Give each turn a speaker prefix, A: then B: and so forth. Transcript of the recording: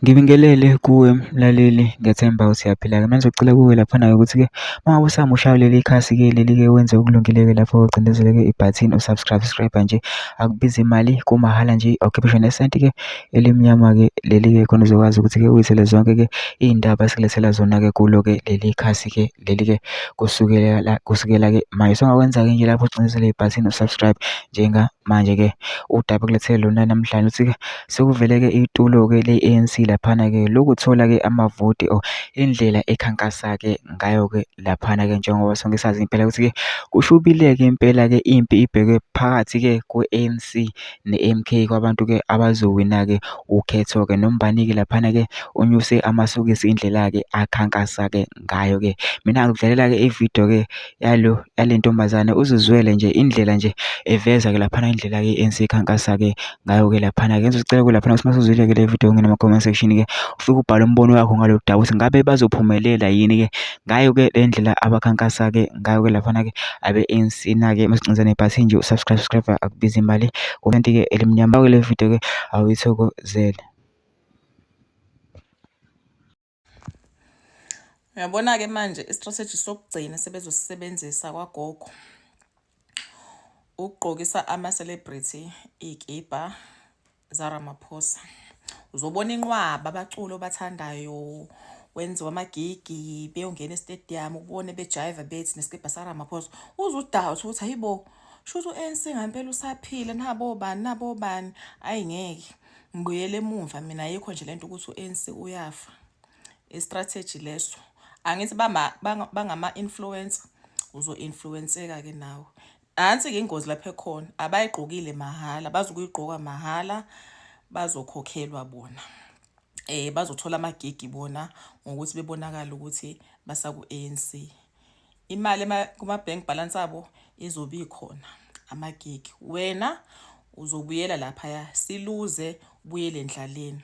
A: Ngibingelele kuwe mlaleli, ngiyethemba ukuthi uyaphila-ke. Mina ngizocela kuwe laphana-ke ukuthi-ke uma ngabe usamusha kuleli khasi-ke leli-ke wenze okulungile-ke lapho ucindezele-ke ibhathini u-subscribe, subscribe nje akubizi imali kumahhala nje awukhiphi ngisho nesenti-ke elimnyama-ke leli-ke khona uzokwazi ukuthi-ke uyithele zonke-ke iy'ndaba esikulethela zona-ke kulo-ke leli khasi-ke leli-ke kusukela la kusukela-ke manje. Usungakwenza-ke nje lapho ucindezele ibhathini u-subscribe njengamanje-ke udaba ekulethele lona namhlanje uthi-ke Sekuvele-ke itulo-ke le-A_N_C laphana-ke lokuthola-ke amavoti or indlela ekhankasa-ke ngayo-ke laphana-ke njengoba sonke sazi impela ukuthi-ke kushubile-ke impela-ke impi ibheke phakathi-ke kwe-A_N_C ne-M_K kwabantu-ke abazowina-ke ukhetho-ke. Nombani-ke laphana-ke unyuse amasokisi indlela-ke akhankasa-ke ngayo-ke. Mina ngikudlalela-ke ividiyo-ke yalo yale ntombazane uzizwele nje indlela nje eveza-ke laphana indlela-ke i-A_N_C ikhankasa-ke ngayo-ke laphana-ke. Ngizocela ke laphana ukuthi masuzwile-ke le video ungene kuma-comment section-ke ufike ubhale umbono wakho ngalolu daba ukuthi ngabe bazophumelela yini-ke ngayo-ke le ndlela abakhankasa-ke ngayo-ke laphana-ke abe-A_N_C na-ke masicinzane ibhathini nje u-subscribe subscribe akubizi imali comment-ke elimnyama le video-ke awuyithokozele.
B: Uyabona-ke manje i-strategy sokugcina sebezosisebenzisa kwagogo ukugqokisa ama-celebrity iy'kibha zaRamaphosa. Uzobona inqwaba abaculi obathandayo wenziwa amagigi beyongena estediyamu ubone bejayiva bethi nesikibha saRamaphosa uze udoubt ukuthi hayibo shuthi u-ANC ngampela usaphila nabo bani nabo bani ayi ngeke ngibuyele emumva mina ayikho nje lento ukuthi u-ANC uyafa. I-strategy leso angithi bangama-influencer uzo-influenseka ke nawe. Nansi-ke ingozi lapho ekhona abayigqokile mahhala bazokuyigqoka mahhala bazokhokhelwa bona. Bazothola amagigi bona ngokuthi bebonakale ukuthi basaku-A_N_C. Imali kuma-bank balance abo izobe ikhona amagigi. Wena uzobuyela laphaya siluze ubuyele endlaleni.